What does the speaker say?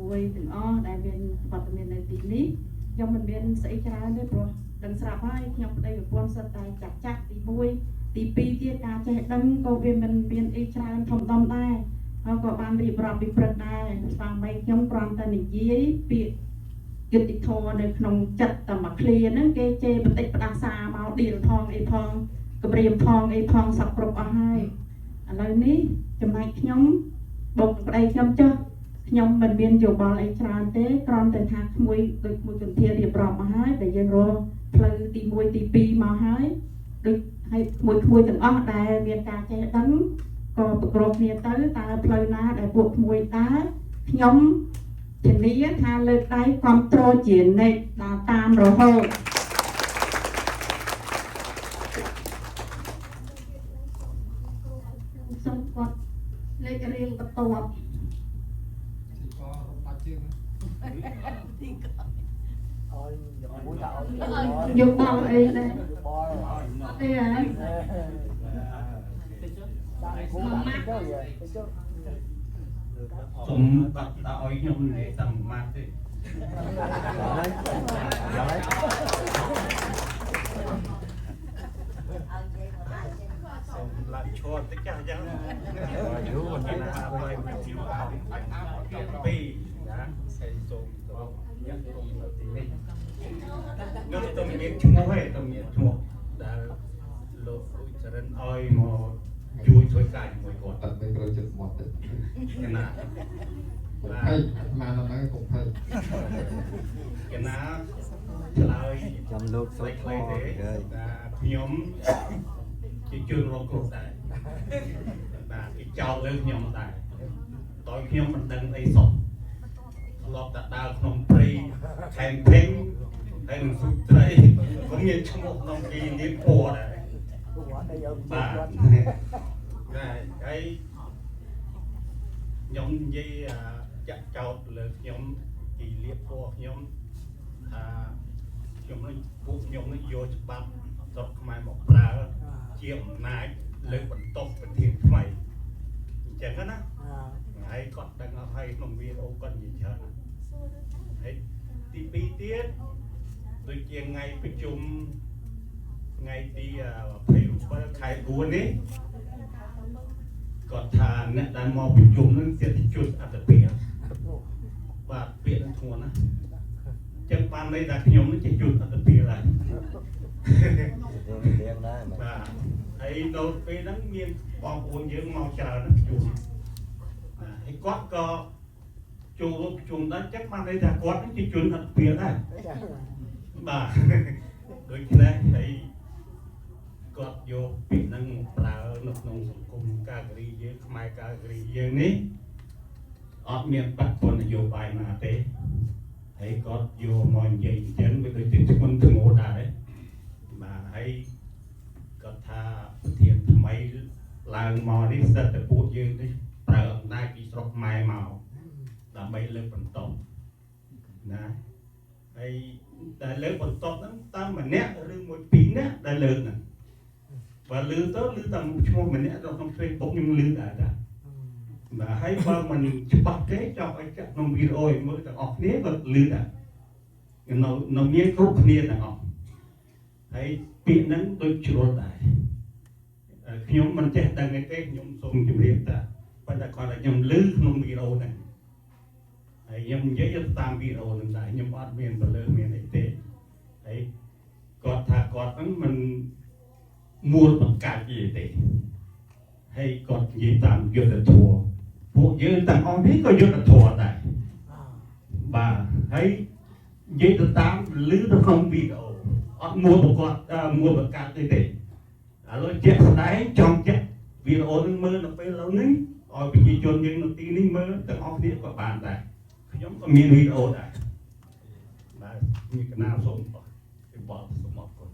មួយទាំងអស់ដែលមានវត្តមាននៅទីនេះខ្ញុំមិនមានស្អីច្រើនទេព្រោះដឹងស្រាប់ហើយខ្ញុំប្តីប្រពន្ធសិតតែចាស់ចាស់ទី1ទី2ទៀតការចេះដឹងក៏វាមិនមានអីច្រើនធំដុំដែរហើយក៏បានរៀបរាប់ពីព្រឹកដែរស្វាមីខ្ញុំគ្រាន់តែនិយាយពាក្យយុត្តិធម៌នៅក្នុងចិត្តតែមួយឃ្លាហ្នឹងគេជេរបន្តិចផ្ដាសាមកដៀលផងអីផងគម្រាមផងអីផងសពគ្រប់អស់ហើយឥឡូវនេះចំណែកខ្ញុំបុកប្តីខ្ញុំចុះខ្ញុំមិនមានយោបល់អីច្រើនទេគ្រាន់តែថាក្មួយដូចក្មួយកន្ធារៀបរាប់មកហើយដែលយើងរកផ្លូវទី1ទី2មកហើយដូចហើយក្មួយក្មួយទាំងអស់ដែលមានការចេះដឹងក៏ប្រក្រគ្នាទៅតើផ្លូវណាដែលពួកក្មួយដើរខ្ញុំធានាថាលើកដៃគ្រប់គ្រងជានិច្ចដល់តាមរហូត សូមគាត់លេខរៀងបន្ទាប់ ទីករំបាច់ជើង អើយមួយដាក់អើយ យោបល់អីដែរ បល អត់ទេហ៎ ដាក់គូដាក់ទៅទៅ សូមបាត់តឲ្យខ្ញុំនិយាយតែមួយម៉ាត់ទេសូមឡើងឈរតិចចាស់ចឹង យូរមិន ណា ដែរ ពីណាសេសូមទៅញាក់គុំនៅទីនេះនោះទៅមានឈ្មោះទេទៅមានឈ្មោះដែលលោកអ៊ុចរិនឲ្យមកជួយជួយការជាមួយគាត់ អត់មានត្រូវចិត្តមាត់ទេ កណា កុំភ័យអាត្មានៅហ្នឹងកុំភ័យក ណាឆ្លើយ ចាំលោកសុខ ខ្លីៗទេ ហើយ ថាខ្ញុំជាជនរងគ្រោះដែរបាទគេចោទលើខ្ញុំដែរដោយខ្ញុំមិនដឹងអីសោះធ្លាប់តែដើរក្នុងព្រៃខែមភេងហើយនឹងស៊ូត្រីក៏មានឈ្មោះក្នុងគេនាមពណ៌ដែរ គូអត់ได้យក បាទដែរហើយខ្ញុំនិយាយអាចាក់ចោតលើខ្ញុំគេលៀបពណ៌ខ្ញុំថាខ្ញុំនឹងពួកខ្ញុំនឹងយកច្បាប់ស្រុកខ្មែរមកប្រើជាអំណាចលើកបន្ទប់ប្រធានថ្មីអញ្ចឹងណាហើយគាត់ដឹងអស់ហើយក្នុងវីដេអូគាត់និយាយច្រើនណាស់ហើយទី2ទៀតដូចជាថ្ងៃប្រជុំថ្ងៃទី27ខែ4នេះគាត់ថាអ្នកដែលមកប្រជុំនឹងជាជនអត្តភាពបាទពាក្យនឹងធ្ងន់ណាស់ចឹងបានន័យថាខ្ញុំនឹងជាជនអត្តភាពហើយ រៀងដែរបាទ បាទហើយនៅពេលហ្នឹងមានបងប្អូនយើងមកច្រើនណាស់ប្រជុំបាទហើយគាត់ក៏ចូលរួមប្រជុំដែរចឹងបានន័យថាគាត់ហ្នឹងជាជនអត្តភាពដែរបាទដូច្នេះហើយគាត់យកពាក្យហ្នឹងមកប្រើនៅក្នុងសង្គមកាការីយើងខ្មែរកាការីយើងនេះអត់មានបកពន្ធនយោបាយណាទេហើយគាត់យកមកនិយាយអញ្ចឹងវាដូចជាធ្ងន់ធ្ងរដែរបាទហើយ គាត់ថាប្រធានថ្មីឡើងមកនេះសិតតែពួកយើងនេះប្រើអំណាចពីស្រុកខ្មែរមកដើម្បីលើកបន្ទប់ណាហើយតែលើកបន្ទប់ហ្នឹងតាមម្នាក់ឬមួយពីរនាក់ដែលលើកហ្នឹងបើលឺទៅលឺតាមឈ្មោះម្នាក់នៅក្នុង Facebook ខ្ញុំលឺដែរតាបាទហើយបើមិនច្បាស់ទេចង់ឲ្យចាក់ក្នុងវីដេអូឲ្យមើលទាំងអស់គ្នាក៏លឺដែរនៅនៅមានគ្រប់គ្នាទាំងអស់ហើយពាក្យហ្នឹងដូចជ្រុលដែរខ្ញុំមិនចេះដឹងអីទេខ្ញុំសូមជម្រាបតាប៉ុន្តែគាត់តែខ្ញុំលឺក្នុងវីដេអូហ្នឹងហើយខ្ញុំនិយាយទៅតាមវីដេអូហ្នឹងដែរខ្ញុំអត់មានបលើមានអីទេហើយគាត់ថាគាត់ហ្នឹងមិនមូលបង្កាច់អីទេហើយគាត់និយាយតាមយុទ្ធធម៌ពួកយើងទាំងអស់នេះក៏យុទ្ធធម៌ដែរបាទហើយនិយាយទៅតាមលឺទៅក្នុងវីដេអូអត់មួលប្រកបមួលបង្កាត់ទេទេឥឡូវជាក់ស្ដែងចង់ចាក់វីដេអូនឹងមើលនៅពេលឥឡូវនេះឲ្យប្រជាជនយើងនៅទីនេះមើលទាំងអស់គ្នាក៏បានដែរខ្ញុំក៏មានវីដេអូដែរបាទនេះកណាសូមអរគុណសូមអរគុណ